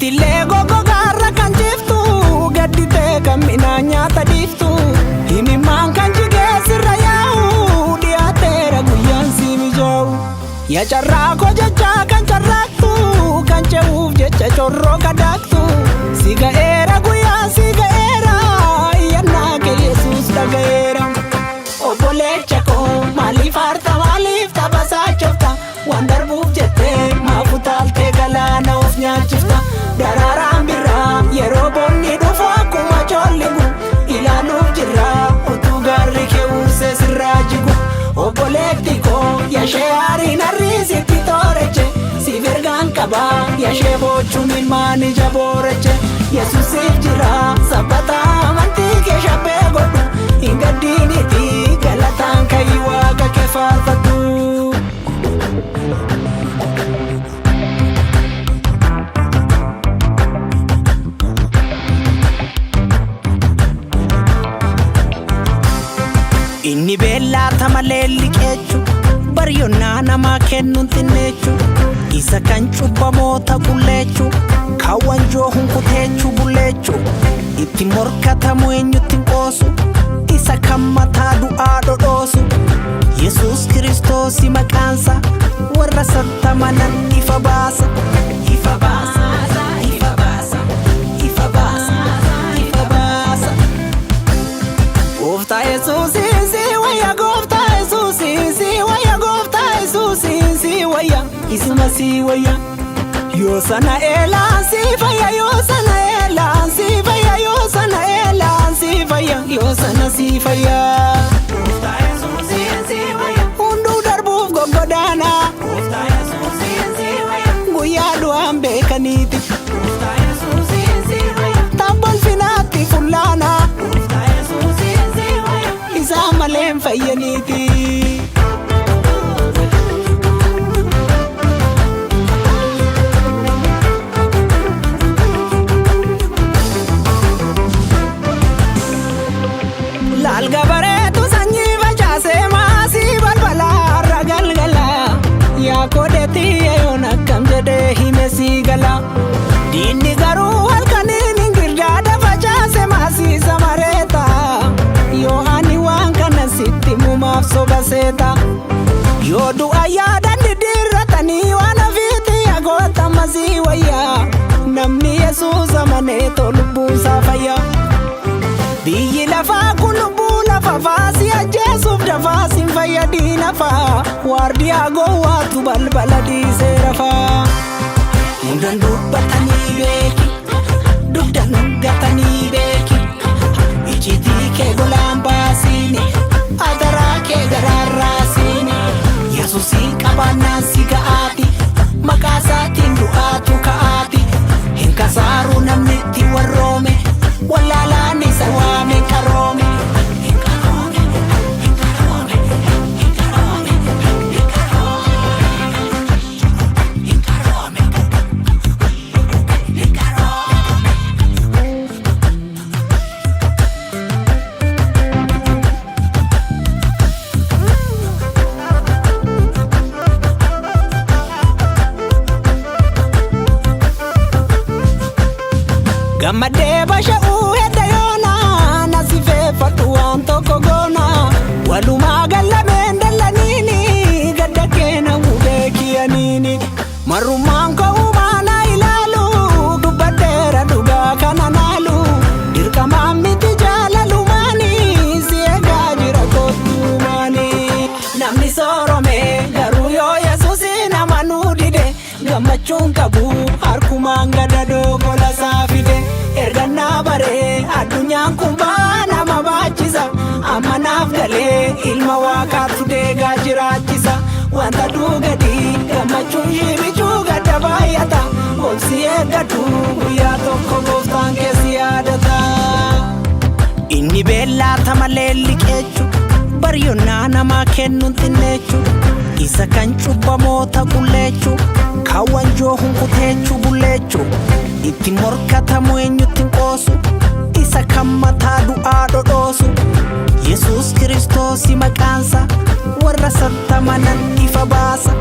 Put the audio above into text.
Itillee goggogaarra kan jiftu gadditee kan midhaan nyaata dhiiftu himimmaan kan jigee sirra yaa'u dhiyaateera guyyaan si mijaa'u. Yaa carraa koo jechaa kan carraaqtu kan ce'uuf jecha corroo kadaaqtu si ga'eera guyyaan si ga'eera iyyannaa kee Yesuus dhaga'eera. Obboleecha koo maaliif aarta maaliif taphasaa chofta waan darbuuf jettee maaf utaaltee galaana of nyaachifta daraaraan birraa yeroo bonni dhufu akkuma colligu ilaaluuf jirra utuu gaarri kee uwwisee sirraa jigu obboleetti koo yashee aariin harriisitti tooreche siif ergaan qaba yashee boochuun ilmaan ija booreche Yesuusiif jira sabbata amantii kee shabbee godhu hin gaddiiniti galataan ka'ii waaqa kee faarfadhu. Inni beellaa malee liqeechu baryonnaa namaa kennuun xinneechu isa kan cubbamoota qulleechu kan wanjoo hunkuteechu bulleechu itti morkatamu eenyutti hin qoosu isa kan mataa du'aa dhodhoosu Yesuus Kiristoos maqaansa warra sattamanan ifa baasa ifa baasa ifa baasa ifa baasa ifa baasa. Gooftaa Yesuusiin si wayya gooftaa Yesuusiin si wayya gooftaa Yesuusiin si wayya isuma si wayya. Yoo sana eelaan si fayya yoo sana eelaan si fayya yoo sana eelaan si fayya yoo sana si fayya. Gooftaa Yesuusiin si wayya. Hunduu darbuuf goggodaana. Gooftaa Yesuusiin si wayya. Guyyaa du'aan beekaniiti. Gooftaa Yesuusiin si wayya. Tabbolfinaatti fullaana. Gooftaa Yesuusiin si wayya. Isaan malee hin fayyaniiti. Laal gabareetu sanyii facaasee maasii balbalaarra galgala. Yaa kodeetti yeroon akkam jedhee hime sii gala. Diinni garuu halkaniin hin girdaada facaase maasii samareeta. Yoo ani waan kana sitti mumaaf soba seeta. Yoo du'a yaadan diddiirratanii waan ofiitti yagoota masii wayyaa. Namni Yesuus amanee tolubbuusaa fayyaa. Biyyi lafaa kun lubbuu lafa faasii ajjeesuuf dafaas hin fayyadiin hafaa. Waardiyaa gowwaatu balbala dhiisee rafaa. Hundaan dubbatanii beeki, dugdan gatanii beeki. Icciitii kee golaan baasiini, adaraa kee garaarraasiini. Yesuusiin qabaannaan si ga'aati, maqaa isaatiin du'aatu ka'aati. Hin kasaaruu namni itti warroome, wallaalaan isa waame hin qaroome. Hin qaroome, hin qaroome, hin qaroome, hin qaroome. Hin qaroome, hin qaroome. Gammadee basha'uu hedda yoona nasifeeffadhu waan tokko goona walumaa gallameen dallaniini gadda keena beekiyaniini marrummaan koo na ilaalu dubbadheera dhugaa kana naalu dirqamaan miti jaalalumaani si eegaa jira kottumaani namni soorome garuu yoo Yesuusin amanuu dide gammachuun qabu harkumaan gadadoo gola isaa fide ergannaa baree addunyaan kun ba'aa nama baachisa amma naaf galee ilma waaqaatu deegaa jiraachisa wanta duugadii gammachuun shibicuu gadda baay'ata obsi eeggadhu guyyaa tokko gooftaan keessi yaadata. Inni beellaa malee liqeechu baryonnaa namaa kennuun xinneechu isa kan cubbamoota qulleechu kan wanjoo hunkuteechu bulleechu itti morkatamu eenyutti hin qoosu isa kan mataa du'aa dhodhoosu Yesuus Kiristoos maqaansa warra sattamanan ifa baasa.